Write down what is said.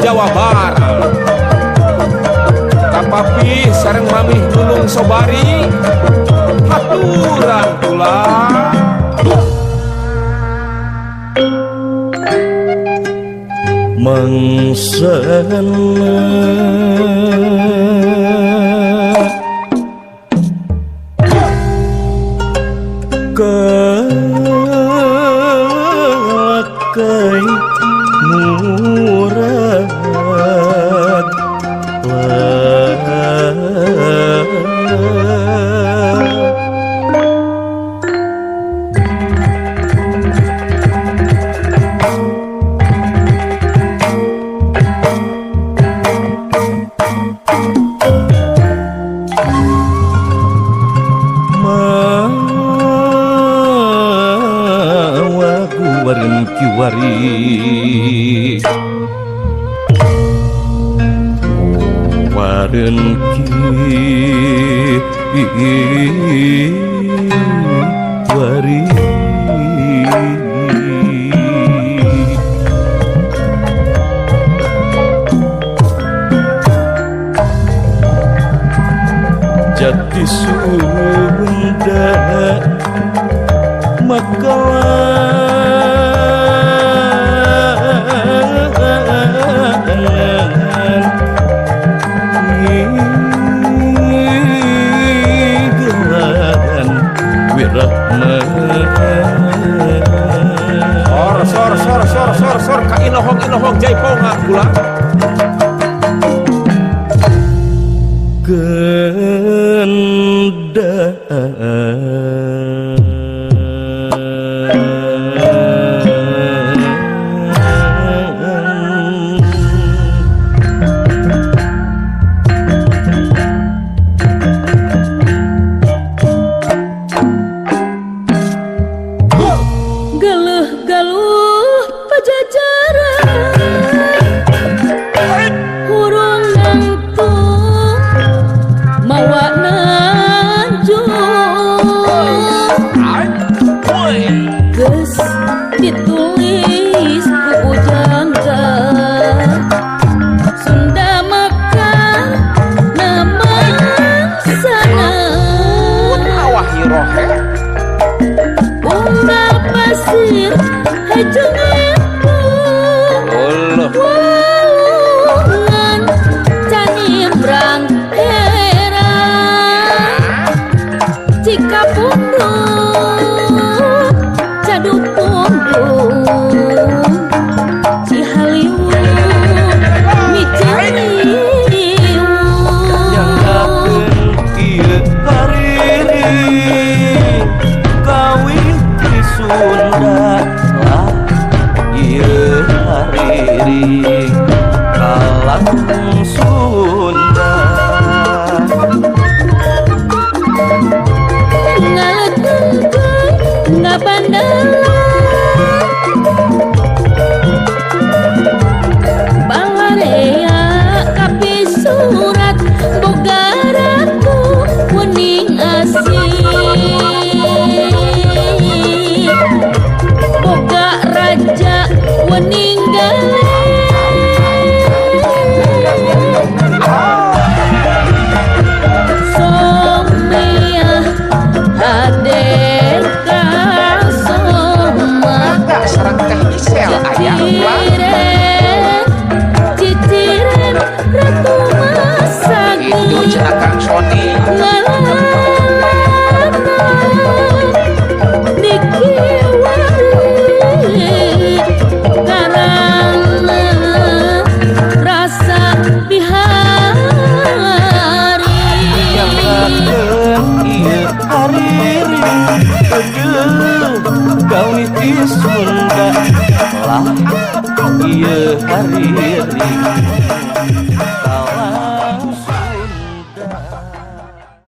Jawa Barat. Ka papi sareng mamih Nunung Sobari, haturan tulang. Mangsana kalakai murad kiwari waren kiwari jati Sunda maka Sor sor sor sor sor sor ka inohong inohong jaipongan kula. Ditulis ku pujangga Sunda Mekar nama sana unggal pasir hejeng walungan canimbrang era Cikapundung Cadupundung Cihaliwung Miciliwung Nyanggakeun ieu hariri kawih ti Sunda lah ieu hariri kalang Sunda ngaletengkeun ngabandalan balarea kapisurat boga ratu wening asih boga raja wening galeh Someah hadeka soma sareng teh Isel aya ciciren ratu masagi itu cenah Kang Sony ngalana dikiwari karana rasa bihari Nyanggakeun ieu hariri kawih ti Sunda lah ieu hariri